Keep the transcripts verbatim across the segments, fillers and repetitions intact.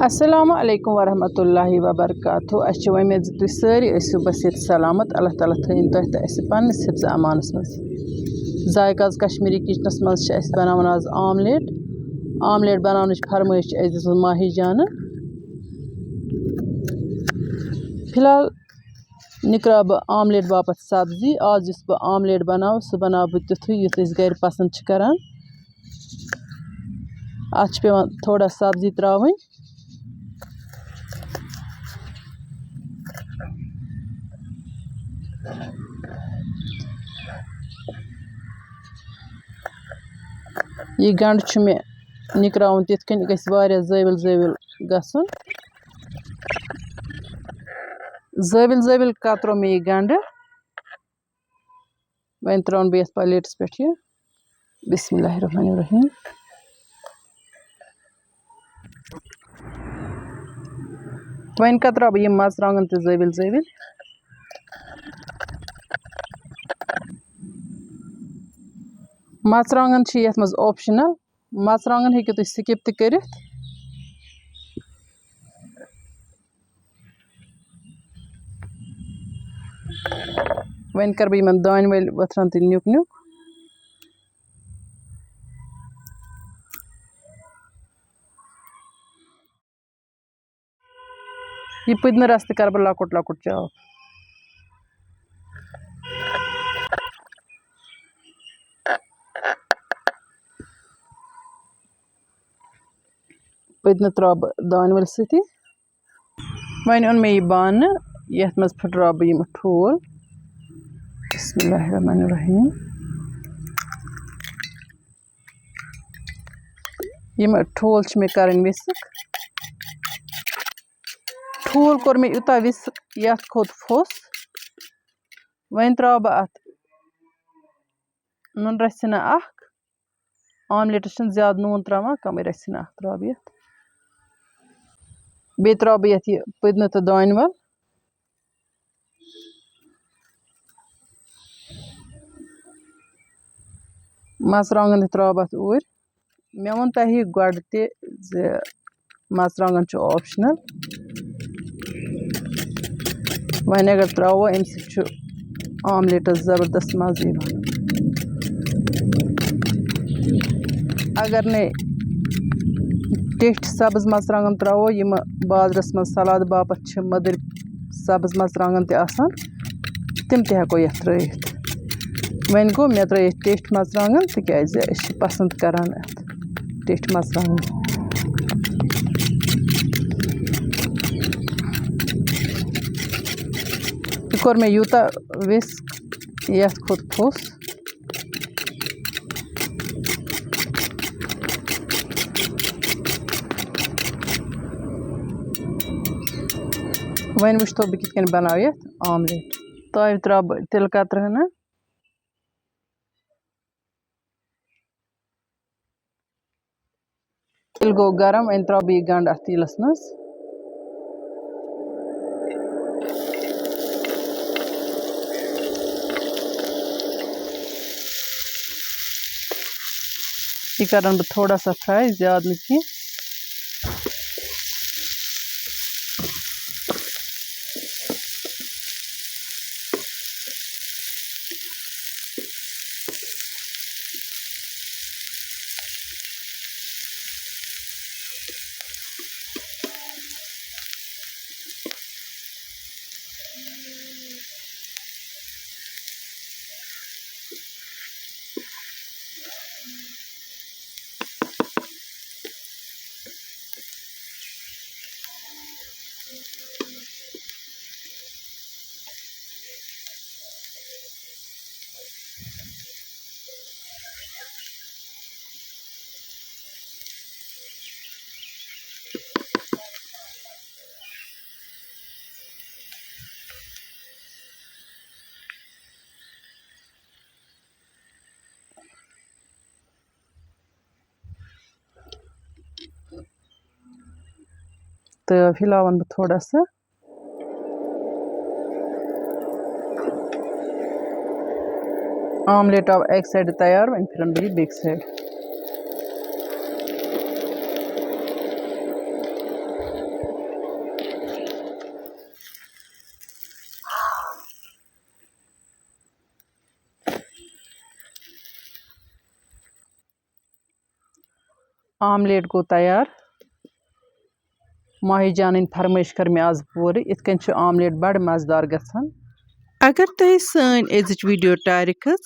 السلام علیکم ورحمۃ اللہ وبرکاتہ۔ اَسہِ چھِ وۄمید زِ تُہۍ سٲری ٲسِو بصیت سلامت۔ اللہ تعالیٰ تھٲیِن تۄہہِ تہٕ اَسہِ پننِس حفظ امانس منٛز۔ ذایقہ آز کشمیری کچنس منٛز چھِ اَسہِ بناوان آز آملیٹ۔ آملیٹ بناونٕچ فرمٲیش چھِ اَسہِ دِژمٕژ ماہی جانن۔ فی الحال نِکراو بہٕ آملیٹ باپتھ سبزی۔ آز یُس بہٕ آملیٹ بناوٕ، سُہ بناوٕ بہٕ تیُتھُے یُتھ أسۍ گرِ پسنٛد چھِ کران۔ اَتھ چھِ پٮ۪وان تھوڑا سبزی ترٛاوٕنۍ۔ یہِ گنٛڈٕ چھُ مےٚ نِکراوُن تِتھ کٔنۍ، یہِ گژھِ واریاہ زٲوِل زٲوِل گژھُن۔ زٲوِل زٲوِل کترو مےٚ یہِ گنٛڈٕ۔ وۄنۍ ترٛاوَن بہٕ یَتھ پلیٹَس پٮ۪ٹھ یہِ۔ بسم اللہ الرحمن الرحیم۔ وۄنۍ کَتراو بہٕ یِم مَرژٕوانٛگَن تہِ زٲوِل زٲوِل۔ مَرژٕوانٛگَن چھِ یَتھ منٛز optional۔ مَرژٕوانٛگَن ہیٚکِو تُہۍ skip تہِ کٔرِتھ۔ وۄنۍ کَرٕ بہٕ یِمَن دانہِ وَلہِ ؤتھرَن تہِ نیُک نیُک۔ یہِ پٔدنہٕ رَس تہِ کَرٕ بہٕ لۄکُٹ لۄکُٹ chop۔ پٔدنہٕ ترٛاوٕ بہٕ دانہِ وَلہِ سۭتی۔ وۄنۍ اوٚن مےٚ یہِ بانہٕ، یَتھ منٛز پھٕٹراوٕ بہٕ یِم ٹھوٗل۔ بسم اللہ الرحمن الرحیم۔ یِم ٹھوٗل چھِ مےٚ کَرٕنۍ whisk۔ ٹھوٗل کوٚر مےٚ یوٗتاہ whisk، یَتھ کھوٚت پھوٚس۔ وۄنۍ ترٛاوٕ بہٕ اَتھ نُن رَژھِ ہنا اَکھ۔ آملیٹَس چھِنہٕ زیادٕ نوٗن ترٛاوان، کَمٕے رَژھِ ہنا اَکھ ترٛاوٕ بہٕ یَتھ۔ بیٚیہِ ترٛاوٕ بہٕ یَتھ یہِ پٔدنہٕ تہٕ دانہِ وَل۔ مَرژٕوانٛگَن تہِ ترٛاوٕ بہٕ اَتھ اوٗرۍ۔ مےٚ ووٚن تۄہہِ گۄڈٕ تہِ زِ مَرژٕوانٛگَن چھُ optional۔ وۄنۍ اگر ترٛاوو، اَمہِ سۭتۍ چھُ آملیٹَس زبردست مَزٕ یِوان۔ اگر نے ٹیٚٹھۍ سبٕز مَرژٕوانٛگَن ترٛاوو، یِم بازرَس منٛز سلاد باپتھ چھِ مٔدٕرۍ سبٕز مَرژٕوانٛگَن تہِ آسان، تِم تہِ ہٮ۪کو یَتھ ترٛٲیِتھ۔ وۄنۍ گوٚو، مےٚ ترٛٲے یَتھ ٹیٚٹھۍ مَرژٕوانٛگَن، تِکیٛازِ أسۍ چھِ پَسنٛد کَران اَتھ ٹیٚٹھۍ مَرژٕوانٛگَن۔ یہِ کوٚر مےٚ یوٗتاہ whisk، یَتھ کھوٚت پھوٚس۔ وۄنۍ وٕچھتو بہٕ کِتھ کٔنۍ بَناوٕ یَتھ آملیٹ۔ تاوِ ترٛاوٕ بہٕ تِلہٕ قطرٕ ہنا۔ تیٖل گوٚو گرم، وۄنۍ ترٛاوٕ بہٕ یہِ گنٛڈٕ اَتھ تیٖلَس منٛز۔ یہِ کَرَن بہٕ تھوڑا سا fry، زیادٕ نہٕ کینٛہہ۔ تہٕ ہِلاوَن بہٕ تھوڑا سا۔ آملیٹ آو اَکہِ سایڈٕ تیار، وۄنۍ پھِرَن بہٕ یہِ بیٚکہِ سایڈٕ۔ آملیٹ گوٚو تیار۔ ماہی جانٕنۍ فرمٲیش کٔر مےٚ آز پوٗرٕ، یِتھ کٔنۍ چھُ آملیٹ بڑٕ مزٕدار گژھان۔ اگر تۄہہِ سٲنۍ أزِچ ویڈیو ٹارِ کھٔژ،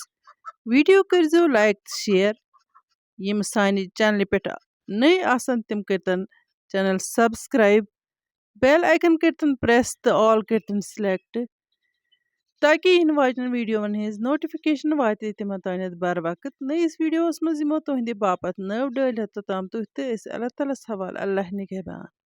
ویڈیو کٔرزیو لایک تہٕ شیئر۔ یِم سانہِ چینلہِ پٮ۪ٹھ نٔے آسن، تِم کٔرتن چینل سبسکرائب، بیل آیکن کٔرتن پریس تہٕ آل کٔرتن سلیکٹ، تاکہ یِنہٕ واجنٮ۪ن ویڈیوون ہٕنٛز نوٹیفکیشن واتہِ تِمن تانٮ۪تھ بر وقت۔ نٔیِس ویڈیوس منٛز یِمو تُہنٛدِ باپتھ نٔو ڈٲلۍ ہٮ۪تھ توٚتام تُہۍ تہٕ أسۍ۔ اللہ تعالیٰ ہس حوالہٕ۔ اللہ نگہبان۔